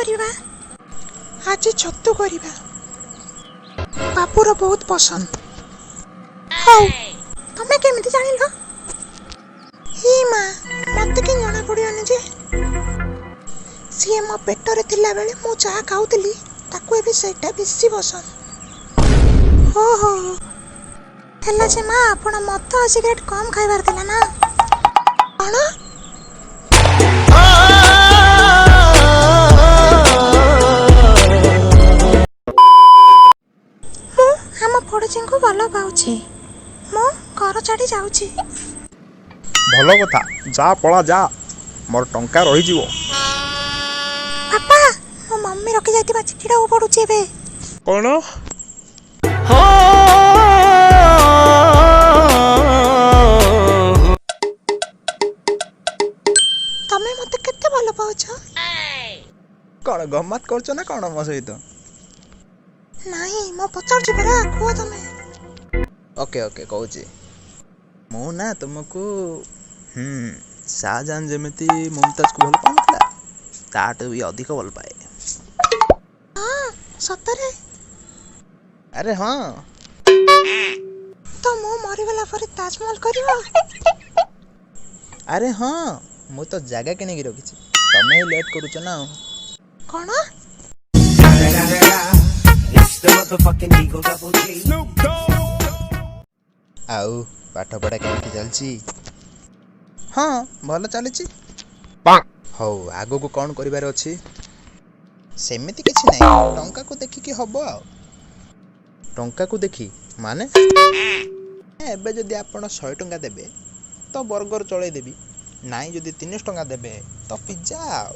କରିବା? ଆଜି ଛତୁ କରିବା, ବାବୁର ବହୁତ ପସନ୍ଦ। ହଉ, ତମେ କେମିତି ଜାଣିଲ? ହି ମା, ମତେ କି ଜଣା ପଡ଼ିବନି ଯେ ସିଏ ମୋ ପେଟରେ ଥିଲାବେଳେ ମୁଁ ଯାହା ଖାଉଥିଲି, ତାକୁ ଏବେ ସେଇଟା ବେଶୀ ପସନ୍ଦ। ହୋ ହୋ, ହେଲା ଯେ ମା, ଆପଣ ମଦ ଆଉ ସିଗାରେଟ୍ କମ୍ ଖାଇବାର ଥିଲା ନା କ'ଣ? ମୁଁ ଆମ ପଡ଼ୋଶୀଙ୍କୁ ଭଲ ପାଉଛି। ମୁଁ ଘର ଛାଡ଼ି ଯାଉଛି। ଭଲ କଥା, ଯା, ପଳା ଯା, ମୋର ଟଙ୍କା ରହିଯିବ। ବାପା, ମୋ ମମି ରଖି ଯାଇଥିବା ଚିଠିଟାକୁ ପଢୁଛି ଏବେ। କ'ଣ? ତମେ ମତେ କେତେ ଭଲ ପାଉଛ? କ'ଣ ଗମ୍ମାତ କରୁଛ ନା କ'ଣ ମୋ ସହିତ? ନାଇଁ, ମୁଁ ପଚାରୁଛି ପରା, କୁହ ତମେ। ଓକେ ଓକେ, କହୁଛି। ମୁଁ ନା ତୁମକୁ ଶାହଜାହାନ ଯେମିତି ମୁମତାଜକୁ ଭଲ ପାଉନଥିଲା, ତାଠୁ ବି ଅଧିକ ଭଲ ପାଏ। ହଁ, ସତରେ? ଆରେ ହଁ। ତ ମୁଁ ମରିଗଲା ପରେ ତାଜମହଲ କରିବ? ଆରେ ହଁ, ମୁଁ ତ ଜାଗା କିଣିକି ରଖିଛି। ତମେ ହିଁ ଲେଟ୍ କରୁଛ ନା ଆଉ। କ'ଣ? It's the motherfucking Eagle Double G. ଆଉ ପାଠପଢ଼ା କେମିତି ଚାଲିଛି? ହଁ, ଭଲ ଚାଲିଛି। ହଉ, ଆଗକୁ କ'ଣ କରିବାର ଅଛି? ସେମିତି କିଛି ନାହିଁ, ଟଙ୍କାକୁ ଦେଖିକି ହବ। ଆଉ ଟଙ୍କାକୁ ଦେଖି ମାନେ? ଏବେ ଯଦି ଆପଣ 100 ଟଙ୍କା ଦେବେ ତ ବର୍ଗର ଚଳେଇ ଦେବି, ନାଇଁ ଯଦି 300 ଟଙ୍କା ଦେବେ ତ ପିଜ୍ଜା ଆଉ